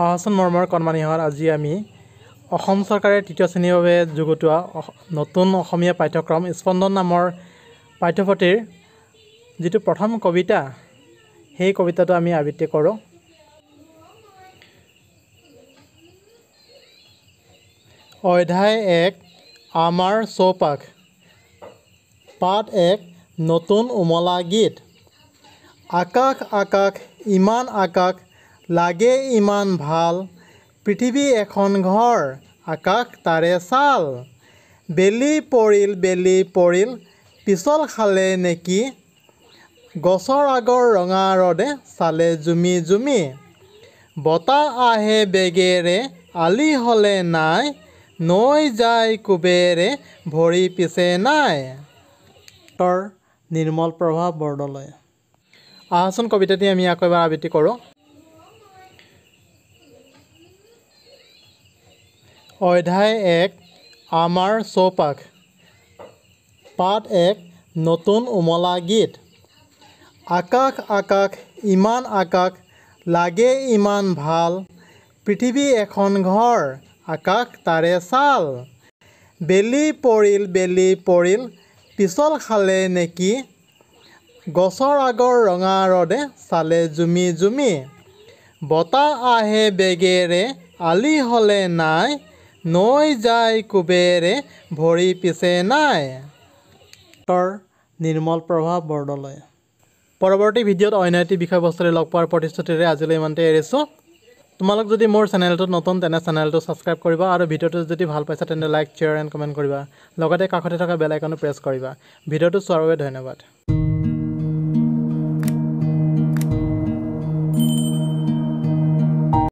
আহাচোন মৰমৰ কণমানিহঁত, আজি আমি অসম চৰকাৰে তৃতীয় শ্ৰেণীৰ বাবে যুগুতোৱা নতুন অসমীয়া পাঠ্যক্ৰম স্পন্দন নামৰ পাঠ্যপুথিৰ যিটো প্ৰথম কবিতা, সেই কবিতাটো আমি আবৃত্তি কৰোঁ। অধ্যায় 1, আমাৰ চৌপাশ। পাঠ 1, নতুন উমলা গীত। আকাশ আকাশ ইমান আকাশ, লাগে ইমান ভাল, পৃথিৱী এখন ঘৰ, আকাশ তাৰে ছাল। বেলি পৰিল বেলি পৰিল, পিছল খালে নেকি, গছৰ আগৰ ৰঙা ৰ'দে চালে জুমি জুমি। বতাহ আহে বেগেৰে, আলি হ'লে নাই, নৈ যায় কোবেৰে, ভৰি পিছে নাই। নিৰ্মল প্ৰভা বৰদলৈ। আহাচোন কবিতাটি আমি আকৌ এবাৰ আবৃত্তি কৰোঁ। অধ্যায় 1, আমাৰ চৌপাশ। পাঠ 1, নতুন উমলা গীত। আকাশ আকাশ ইমান আকাশ, লাগে ইমান ভাল, পৃথিৱী এখন ঘৰ, আকাশ তাৰে ছাল। বেলি পৰিল বেলি পৰিল, পিছল খালে নেকি, গছৰ আগৰ ৰঙা ৰ'দে চালে জুমি জুমি। বতাহ আহে বেগেৰে, আলি হ'লে নাই, নৈ যায় কোবেৰে, ভৰি পিছে নাই। নিৰ্মল প্ৰভা বৰদলৈ। পৰৱৰ্তী ভিডিঅ'ত অন্য এটি বিষয়বস্তুৰে লগ পোৱাৰ প্ৰতিশ্ৰুতিৰে আজিলৈ ইমানতে এৰিছোঁ। তোমালোক যদি মোৰ চেনেলটোত নতুন, তেনে চেনেলটো ছাবস্ক্ৰাইব কৰিবা আৰু ভিডিঅ'টো যদি ভাল পাইছা তেন্তে লাইক, শ্বেয়াৰ এণ্ড কমেণ্ট কৰিবা। লগতে কাষতে থকা বেল আইকনো প্ৰেছ কৰিবা। ভিডিঅ'টো চোৱাৰ বাবে ধন্যবাদ।